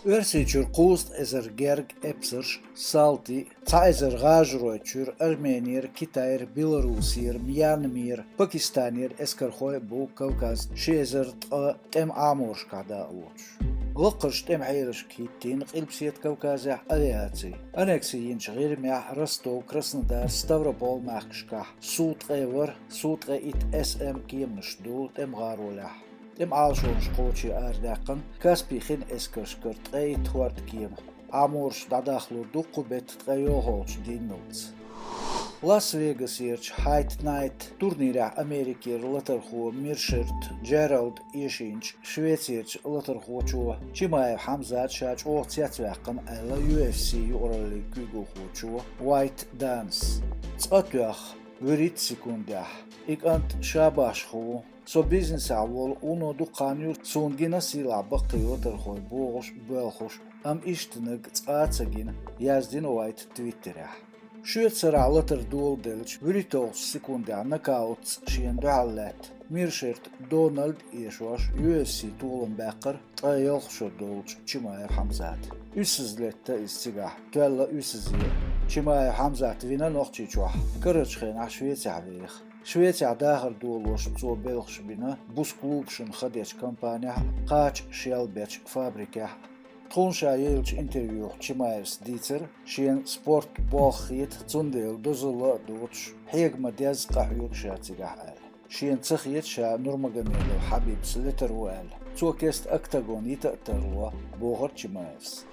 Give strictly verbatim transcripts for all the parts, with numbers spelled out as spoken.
Оьрсийчуьра кхузткъа эзар герга эпсарш, салти, цхьа эзар гӀажарой чуьра Арменера, Китайра, Беларусера, Мьянмера, Пакистанера эскархой а бу Кавказан ши эзар ткъа тӀеман Ӏаморашкахь дакъалоцуш. Лакхарчу тӀеман хьелашка хӀиттийна Къилбаседа Кавказехь авиаци. Аннекси йинчу ГӀирмехь, Ростов, Краснодар, Ставрополь махкашкахь сув ткъе ворхӀ, сув ткъе итт С М кеманаш ду тӀеман гӀаролехь. ТӀеман Ӏалашонаш кхочуш арадаьккхина Каспий хин эскаршкара ткъе итт хӀордкема. Ӏамораш дӀадахлур ду кху беттан ткъе йолхалгӀачу дийнналц. Лас-Вегасерчу Fight Night турнирехь Америкера латархо Миршерт Джералд эшийначу Швецерчу латархочо Чимаев Хьамзат ша чӀогӀа цецваьккхина аьлла U F C юкъараллин куьйгалхочо Уайт Данас. Цкъа тоьхна, вуьрхӀитта секундехь: «И кӀант ша башха ву. Со бизнесехь волу вуно дукха хан ю, суна гина сийлахь баккхий латархой», — бохуш а, боьлхуш а, амма иштаниг цкъа а ца гина, яздина Уайта Твиттерехь. Шоьца сарахь латар доладелча, вуьрхӀитталгӀачу секундехь нокаутца шена дуьхьал лаьтта Миршерт Дональд эшош U F C толам баьккхира ткъе ялх шо долчу Чимаев Хьамзата. Уьссаза летта иза цигахь, тоьлла уьссазе. Чимаев Хьамзат вина Нохчийчохь, карарчу хенахь Швецехь веха. Швецехь дахар долош цо белхаш бина бус клубашна ха дечу компанехь а, кхача шел бечу фабрикехь а. Тхуна ша еллачу интервьюхь Чимаевс дийцира, шена спорт болх хета, цундела дозалла а доцуш, хьега ма-дезза къахьоьгу ша цигахь аьлла. Шена ца хета ша Нурмагомедов Хьабибс летар ву аьлла. Цо кеста октагон йита а тарло, бохура Чимаевс.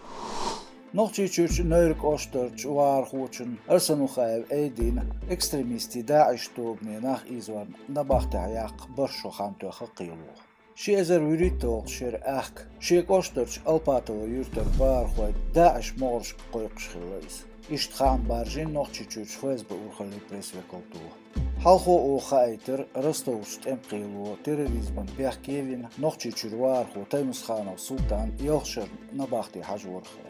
Нохчийчуьрчу Невран кӀоштарчу вахархочун Арсанухаев Эйдина экстремистийн ДАИШ тобане нах ийзорна набахтехь яккха бархӀ шо хан тоьхна кхело. Ши эзар вуьрхӀитталгӀачу шеран ахка шен кӀоштарчу Алпатово юьртара бахархой ДАИШ могӀаршка кхойкхуш хилла иза. Иштта хаам баржийна Нохчийчуьрчу ФСБ урхаллин пресс-векалто. Хьалхо оха хаийтира Ростовчу тӀеман кхело терроризмана бехке а вина, Нохчийчуьра вахархо Таймасханов Султан ялх шарна набахте хьажа вара хьал.